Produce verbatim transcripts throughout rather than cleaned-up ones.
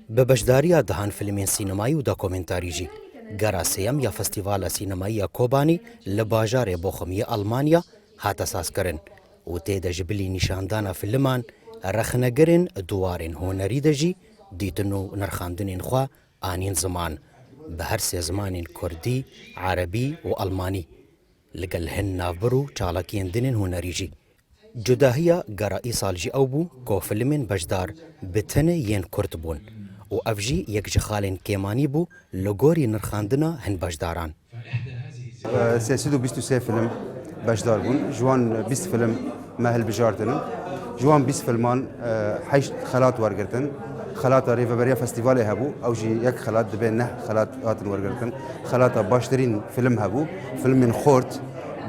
Bi beşdariya dehan filmên sînemayî û dokumentarî jî, gera sêyem ya Festîvala Sînemayî ya Kobanî li bajarê Bochum yê Almanya hate sazkirin û tê de ji bilî nîşandana filiman, rexnegirên di warên hunerî de jî dîtin û nirxandinên xwe anîn ziman, bi her sê zimanên kurdî, erebî û almanî, li gel hin navbir û çalakiyên din ên hunerî jî. Cudahiya gera îsal jî ew bû ku filmên beşdar bi tenê yên kurd bûn û ev jî yek ji xalên kêmanî bû li gorî nirxandina hin beşdaran. Sê sed û bîst û sê film beşdar bûn. Ji wan bîst film me hilbijartin. Ji wan bîst filman, e, heşt xelat wergirtin. Xelata rêveberiya festîvalê hebû, ew jî yek xelat, dibe neh xelat hatin wergirtin. Xelata baştirîn film hebû, filmên xort,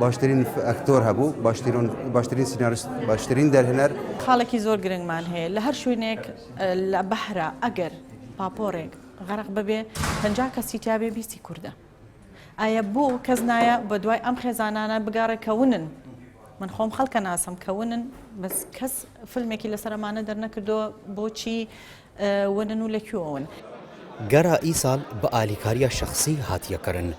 baştirîn f-, aktor hebû, baştirîn, baştirîn senarîst, baştirîn derhêner. خاڵێکی زۆر گرنگمان هەیە لە هەر شوێنێک، لە بەهرە، ئەگەر پاپۆرێک غەرق ببێ، پەنجا کەسی تیابێ، بیستی کوردە. ئایا بۆ کەس نایە بە دوای ئەم خێزانانە بگەڕێ کە ونن؟ من خۆم خەڵکە ناسم کە ونن، بەس کەس فیلمێکی لەسەر ئەمانە دەرنەکردووە. بۆچی، ئە، ونن و لە کوێوە ون؟ گەرا ئیسال بە ئالیکاریە شەخسی هاتیە کەرن.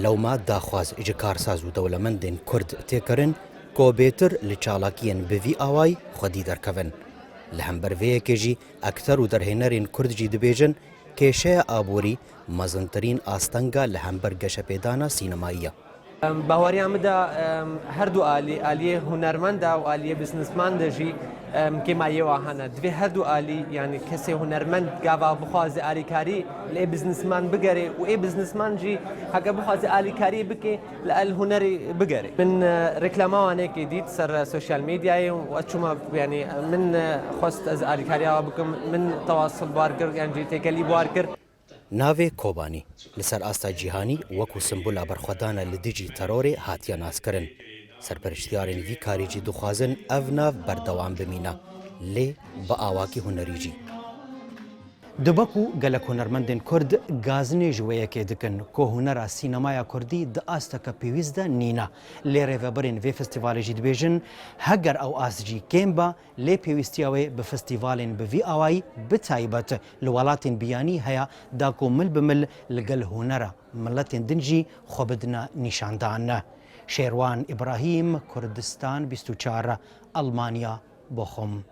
لەوما داخواز ji karsaz û dewlemendên Kurd tê kirin ku bêtir li çalakiyên bi vî awayî xwedî derkevin. Li hember vê yekê jî ekter û derhênerên Kurd jî dibêjin, kêşeya aborî mezintirîn astenga li hember geşepêdana sînemayî ye. Em, baweriya min de, em, her du alî, aliyê hunermend e û aliyê biznesman de jî, em, kêmayê wa hene. Divê her du alî, yanî kesê hunermend gava bixwaze alîkarî li ê biznesman bigerê û ê biznesman jî heke bixwaze alîkariyê bike, li el hunerê bigerê. Min, e, reklama wanekê dît ser, e, sosyal medyayê û ez çûma, yanî min, e, xwest ez alîkariya wa bikim, min tewasil bar kir, yan jî têkelî bar kir. Navê Kobanî li ser asta cîhanî wekû simbola berxwedana li dijî terorê hatiye naskirin. Serpereştiyarên vî karî jî dixwazin ev nav berdewam bimîne, lê bi awakî hunerî jî. Dibe ku gelek hunermendên Kurd gazinê ji wê yekê dikin ku hunera sînemaya Kurdî di asteke pêwîst de nîne. Lê rêvebirên vê festîvalê jî dibêjin, heger ew ast jî kêm be, lê pêwîstiya wê bi festîvalên bi vî awayî, bi taybet li welatên biyanî heye, da ku mil bi mil li gel hunera miletên din jî xwe bidine nîşandan. Şêrwan Îbrahîm, Kurdistan bîst û çar, Almanya, Bochum.